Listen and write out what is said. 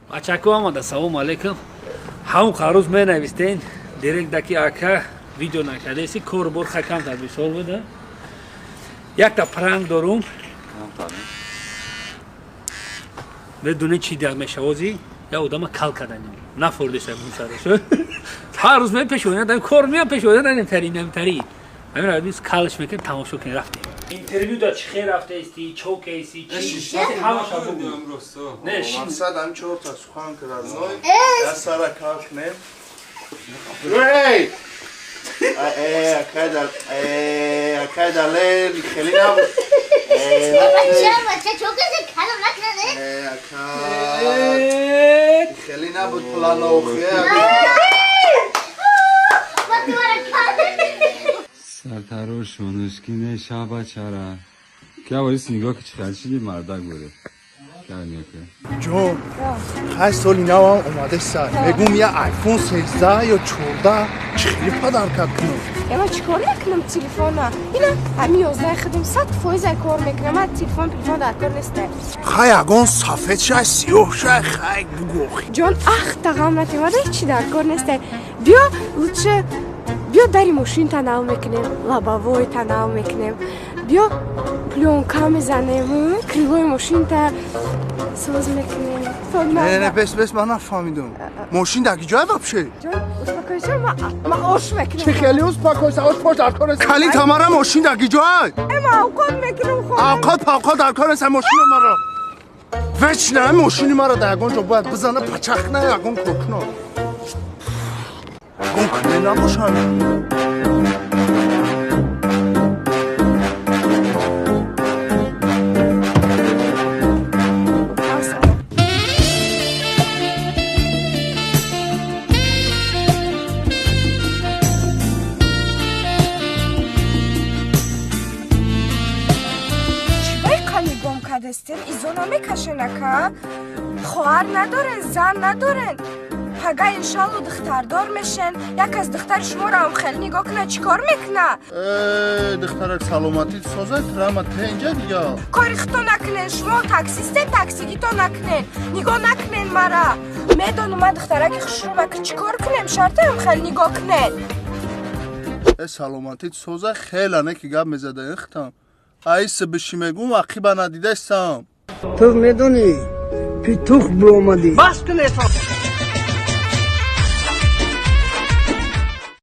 Бачако омада, салому алейкум. Ҳамон қарӯз менавистен директ даки, ака, видео накардаси, кор бор хакамтар бисёр буда. Якта пранк дорум. Медони, чӣ дар мешавози? Я одама кал карданем. Нафордеса мусараш. Ҳар рӯз ме пешоина кор меям, пешоина намтари намтари. Ҳамин рабис калш мекунем, тамошо кунем, рафтем. Интервю да чӣ хел рафтаисти, чо кейси, чӣ ҳамаша бугӯ. Не, шин. Мақсад ҳам чорта сухан ки родной. Я сара кал кунем. Эй! Э, акай э, акай далер, хеле набуд. Э, бача, бача, чо касе калом накнаде? Э, акай. Хеле набуд планохи. Сартарош онушкине шабачара. Кя борис нигоҳ ки чӣ хел шиди, мардак буре. Кя нигоҳ ки. Ҷон, хай, соли навам омаде сар. Мегум, я iPhone 13 ё 14 чӣ хеле подарка кунам? Я ма чӣ кор мекунам телефона? Ина ҳами 11 худам 100% ай кор мекунам. Ма телефон дар кор неста. Хай, ягон сафед шай, сиёҳ шай, хай, бугӯ. Ҷон, ах, тағам натемада, ҳечи дар кор неста. Биё, лучше биё, дари мошин танав мекунем, лобовой танав мекунем. Биё, плёнка мезанем, крылои мошинта соз мекунем. Не, не, бес, бес, ман нафаҳмидам. Мошин дар ки ҷой вообще? Ҷон, успокойся, ма ош мекунам. Чӣ хеле успокойся, ош пош дар кор нест. Калит ҳамара, мошин дар ки ҷой? Э, ма авқот мекунам хона. Авқот павқот дар кор нест, мошини маро. Вечно мошини маро дар ягон ҷо бояд бизана, пачахна, ягон кор куна. Ягон куне набошам. Чӣ қани гом кардастен? Изо намекашен, ака? Хоҳар надорен, зан надорен. Пага, иншалло, духтардор мешен. Як аз духтари шуморо ҳам хеле нигоҳ куна, чӣ кор мекуна? Э, духтарак, саломатӣ созад, рама тенҷа дига. Кори худто накунен. Шумо таксистен, таксигито накунен, нигоҳ накунен мара. Медонам, ман духтараки хушрӯма, ки чӣ кор кунем, шартаам хеле нигоҳ кунен. Э, саломатӣ соза, хела не ки гап мезада ихтам. Айс биши мегум, ақиба надидаистам. Ту медонӣ, петух биомадӣ. Бас кун, эсо.